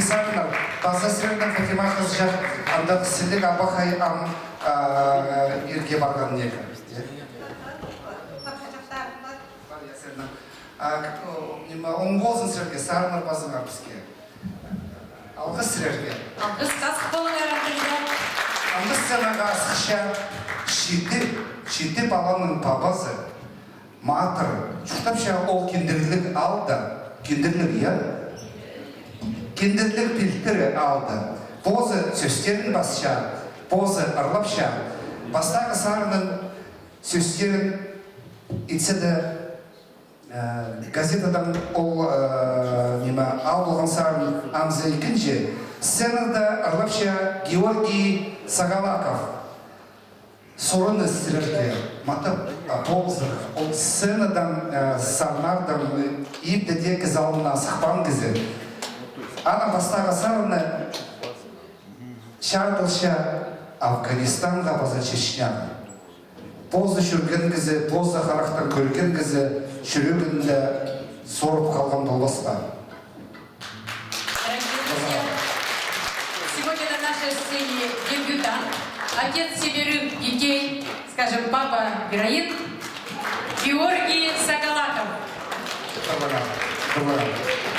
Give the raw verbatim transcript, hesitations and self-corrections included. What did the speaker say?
Сарыннар, паза сірернің Фатима хызыҷах, андағ сіліг абахай ам, а, ирге парған ниме. Пар, я, сірернің. А, к-, о, ниме, оң ползын сірерге, сарыннар пазыңар піске. Алғыс сірерге. Алғыс, хазых полыңар, артынҷа. Ам піс сценаға асхыссаң, читі, читі паланың пабазы. Матыр, чуртапча ол Кіндірліг аалда. Кіндірліг, я? Кіндірліг пилтірі аалда. Позы сӧстерін пасча, позы ырлапча. Пастағы сарынның сӧстерін итсе дее, э, газетадаң ол, э, ниме, аал полған сарын анзы ікінҷі. Сценада ырлапча Георгий Сагалаков. Сурыныс сірерге, матап, а, ползын. Ол сценадаң, э, сарнардаң, э, ибде дее кізі алнына сыхпаан кізі. Аның пастағы сарыны чардылча Афганистанға паза Чечняға. Позы чӧрген кізі, позы харахтаң кӧрген кізі, чӱрегінде сорып халған полбас па? Дорогие друзья, сегодня на нашей сцене дебютант, отец семерых детей, скажем, папа героин, Георгий Сагалаков. Дорогая, дорогая.